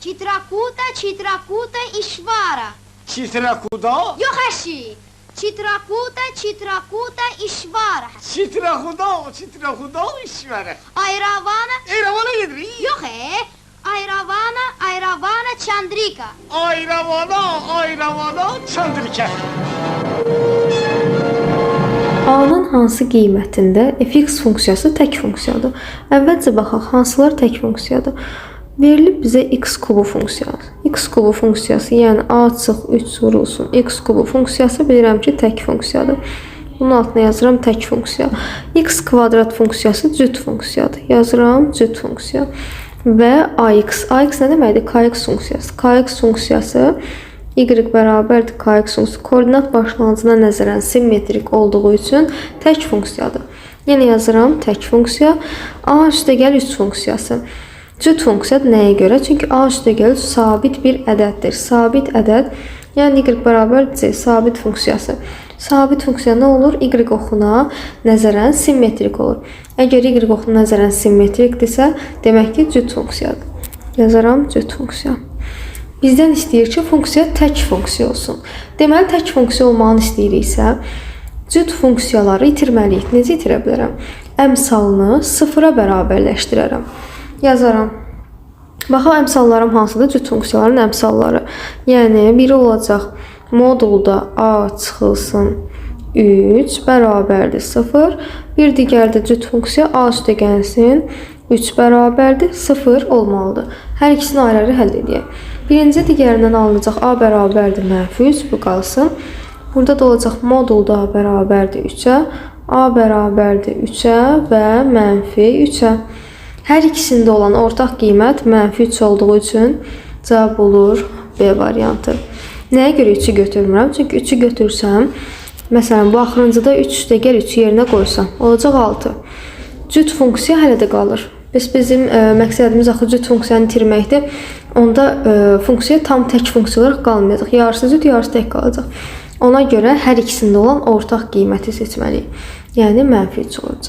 Chitrakuta, Chitrakuta, Ishvara. Chitrakuda? Yox əşi. Chitrakuta, Chitrakuta, Ishvara. Chitrakuda, Chitrakuda, Ishvara. Ayravana, Eyravana gedirik. yox e. Ayravana, Ayravana, Chandrika. Ayravana, Ayravana, Chandrika. A-nın hansı qiymətində fx funksiyası tək funksiyadır? Əvvəlcə baxaq hansılar tək funksiyadır. Verilib bizə x kubu funksiyası. X kubu funksiyası, yəni a çıx 3 vurulsun x kubu funksiyası bilirəm ki, tək funksiyadır. Bunun altına yazıram tək funksiya. X kvadrat funksiyası cüt funksiyadır. Yazıram cüt funksiya. Və ax. Ax nə deməkdir? Kx funksiyası. Kx funksiyası y bərabərdir kx funksiyası. Koordinat başlanğıcına nəzərən simmetrik olduğu üçün tək funksiyadır. Yenə yazıram tək funksiya. A üstəgəl 3 funksiyası. Cüt funksiyadır nəyə görə? Çünki a üstəgəl 3 sabit bir ədəddir. Sabit ədəd, yəni y bərabər c sabit funksiyası. Sabit funksiya nə olur? Y oxuna nəzərən simmetrik olur. Əgər y oxuna nəzərən simmetrikdirsə, demək ki, cüt funksiyadır. Yazaram cüt funksiya. Bizdən istəyir ki, funksiya tək funksiya olsun. Deməli, tək funksiya olmağını istəyiriksə, cüt funksiyaları itirməliyik. Necə itirə bilərəm? Əmsalını sıfıra bərabərləşdirərəm. Yazaram. Baxaq əmsallarım hansıdır? Cüt funksiyaların əmsalları. Yəni biri olacaq modulda a çıxılsın 3 bərabərdir 0. Bir digəri də cüt funksiya a üstə gəlsin 3 bərabərdir 0 olmalıdır. Hər ikisini ayrı-ayrı həll edək. Birinci digərindən alınacaq a bərabərdir mənfi 3, bu qalsın. Burada da olacaq modulda a bərabərdir 3-ə, a bərabərdir 3-ə və mənfi 3-ə. Hər ikisində olan ortaq qiymət mənfi 3 olduğu üçün cavab olur B variantı. Nəyə görə 3-ü götürmürəm? Çünki 3-ü götürsəm, məsələn, bu axırıncıda 3 üstəgəl 3 yerinə qoysam, olacaq 6. Cüt funksiya hələ də qalır. Bəs bizim məqsədimiz axı cüt funksiyanı itirməkdir. Onda funksiya tam tək funksiya olaraq qalmayacaq. Yarısı cüt, yarısı tək qalacaq. Ona görə hər ikisində olan ortaq qiyməti seçməliyik. Yəni mənfi 3 olacaq.